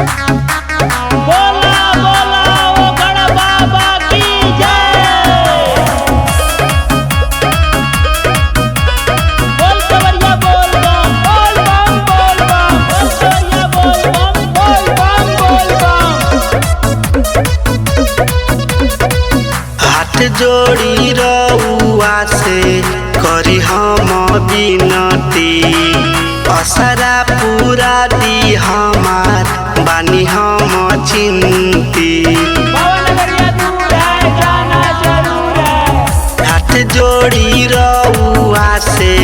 बोला बोला ओ गण बाबा की जय। बोल कवरिया बोल बम बोल बम बोल बम, बोल कवरिया बोल बम बोल बम बोल बम। हाथ जोड़ी रउआ से करी हम विनती, असरा पूरा दी हमार बानी हम चिंती। बाबा नगरिया दूर है जाना जरूर है। हाथ जोड़ी रउआ से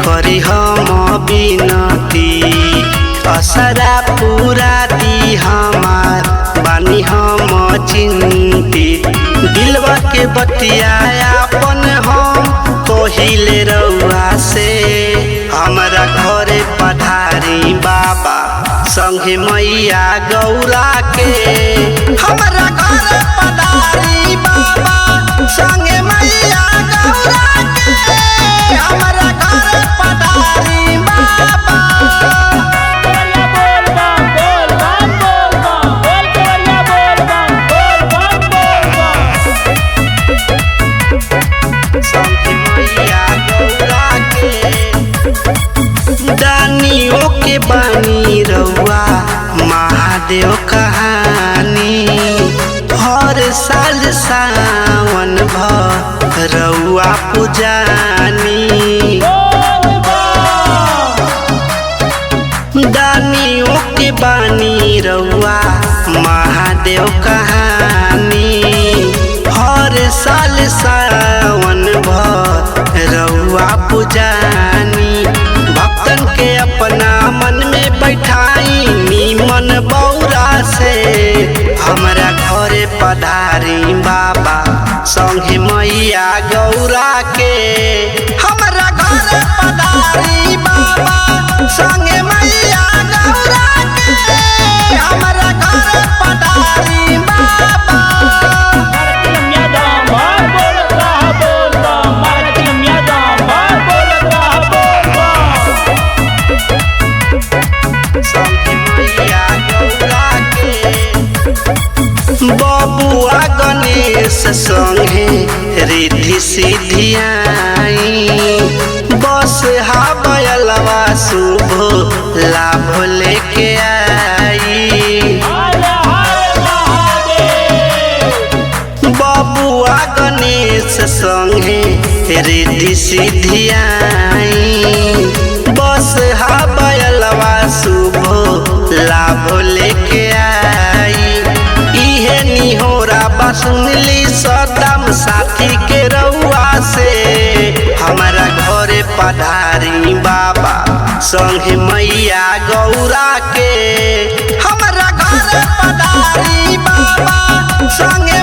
करी हम विनती, असरा पूरा दी हमार बानी हम चिंती। दिलवा के बतिया अपन हम कहिले रउआ से, हमरा घरे पधारी बाबा संगे मैया गौरा के। हमरा घरे पधारी बाबा संगे मैया गौरा के, हमरा घरे पधारी बाबा। कवरिया बोल बम बोल बम बोल बम, बोल कवरिया बोल बम बोल बम बोल बम। संगे मैया गौरा के दानियों के बानी रउआ महादेव कहानी, हर साल सावन भर रउआ पुजानी। बोल बम दानियों के बानी रउआ महादेव कहानी, हर साल सावन भर रउआ पुजानी। भक्तन के अपना मन में बैठाई नीमन बौरा से, हमरा घरे पधारी बाबा संगे मैया गौरा के। हमरा घरे पधारी बाबा संगे मैया गौरा के, हमरा घरे पधारी बाबा। मारतिलमिया दाम बार बोलत रहा बोल बम, मारतिलमिया दाम बार बोलत रहा बोल बम। संगे मैया गौरा के बबुआ गणेश संगे रिद्धि सिद्धि आई, बस हा बयलवा शुभ लाभ लेके आई। हर हर महादेव। बबुआ गणेश संगे रिद्धि सिद्धि आई, बस हा बयलवा शुभ लाभ लेके आई। इहे निहोरा बा सुनली सदम साथी के रउआ से, हमरा घरे पधारी बाबा संगे मैया गौरा के। हमरा घरे पधारी बाबा संगे